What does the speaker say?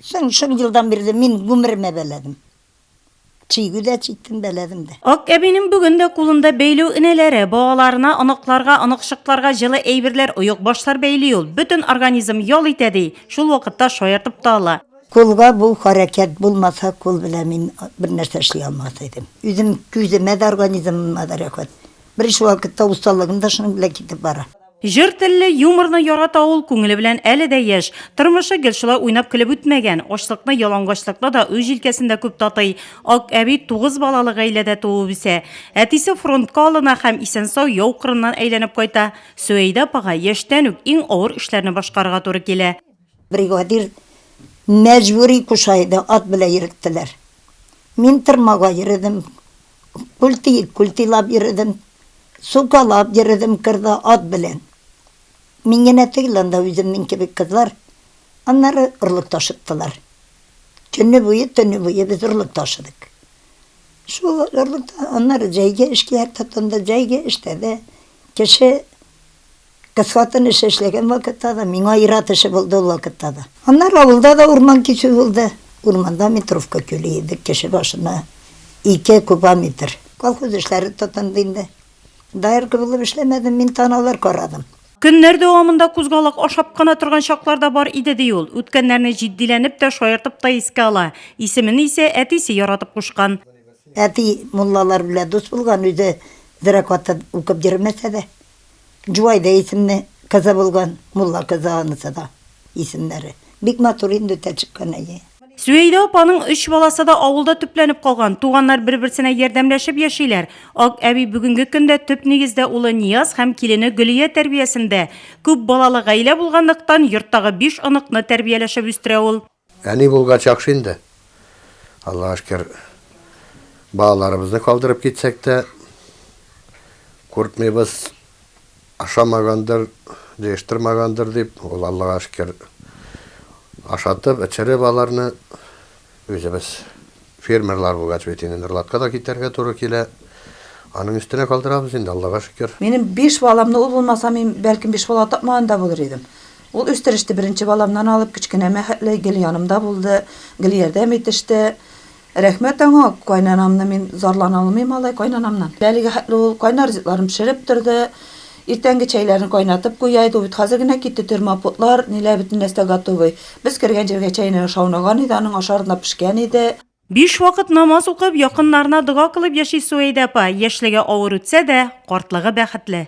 Соң шул елдан бирле мин гомеремә бәләдем. Чигү дә чиктем, бәләдем дә. Ак әбинең бүген дә кулында бәйләү энәләре, балаларына, оныкларга, оныкчыкларга җылы әйберләр, оекбашлар бәйли ул. Бөтен организм ял итә, ди. Шул вакытта шаяртып та ала. Кулга бу хәрәкәт булмаса, кул белән мин бернәрсә эшли алмас идем. Үзем күземә дә, организмыма да рәхәт. Бер иш вакытта осталыгым да шуның белән китеп бара. Җыр телле, юморны ярата ул, күңеле белән әле дә яшь. Тормышы гел шулай уйнап-көлеп үтмәгән, ачлыкны, ялангачлыкны да үз җилкәсендә күп татый. Ак әби тугыз балалы гаиләдә туып үсә. Әтисе фронтка алына һәм исән-сау яу кырыннан әйләнеп кайта. Сөәйдә апага яшьтән үк иң авыр эшләрне башкарырга туры килә. Бригадир мәҗбүри куша иде, ат белән йөрттеләр. Мин тырмага йөредем, Культый, культыйлап йөредем. Сукалап йөредем кырда ат белән. Мин генә түгел, анда үземнең кебек кызлар. Аннары орлык ташыттылар. Көне буе, төне буе без орлык ташыдык. Шул орлык, аннары җәйге эшкә тотынды. Җәйге эштә дә кеше Кыз хатын эше эшләгән вакытта да, миңа ир-ат эше булды ул вакытта да. Аннары авылда да урман кисү булды. Урманда метровка көйли идек, кеше башына ике кубометр. Колхоз эшләре тотынды инде. Доярка булып эшләмәдем, мин таналар карадым. Көннәр дәвамында кузгалак ашап кына торган чаклар да бар иде, ди ул. Үткәннәрне җитдиләнеп тә, шаяртып та искә ала. Исемен исә әтисе яратып кушкан. Әти муллалар белән дус булган, үзе зрә каты укып йөрмәсә дә. Җуайда исемле кызы булган, мулла кызы анысы да исемнәре. Бик матур инде үтә чыккан, әйе. Сүәйдә апаның өч баласы да авылда төпләнеп калган, туганнар бер-берсенә ярдәмләшеп яшиләр. Ак әби бүгенге көндә төп нигездә улы Нияз һәм килене Гөлия тәрбиясендә. Күп балалы гаилә булганлыктан, йорттагы биш оныкны тәрбияләшеп үстерә ул. Әни булгач яхшы инде. Аллага шөкер, балаларыбызны калдырып китсәк тә, куркмыйбыз, ашамагандыр, җыештырмагандыр дип, ул Аллага шөкер, ашатып, эчереп аларны үзебез фермерлар булгач бит инде Нурлатка да китәргә туры килә. Аның өстенә калдырабыз инде, Аллага шөкер. Минем биш баламны ул булмаса, мин бәлкем биш бала тапмаган да булыр идем. Ул үстереште, беренче баламнан алып, кечкенәмә хәтле гел янымда булды, гел ярдәм итеште. Рәхмәт аңа, кайнанамны мин зарлана алмыйм алай кайнанамнан. Әлегә хәтле ул кайнар ризыкларын пешереп торды, иртәнге чәйләрен кайнатып куя иде, ул бит хәзер генә китте, термопотлар, ниләр, бөтен нәрсә готовый. Без кергән җиргә чәйне шаунаган иде, аның ашарына пешкән иде. Биш вакыт намаз укып, якыннарына дога кылып яши Суәйдә апа. Яшьлеге авыр үтсә дә, картлыгы бәхетле.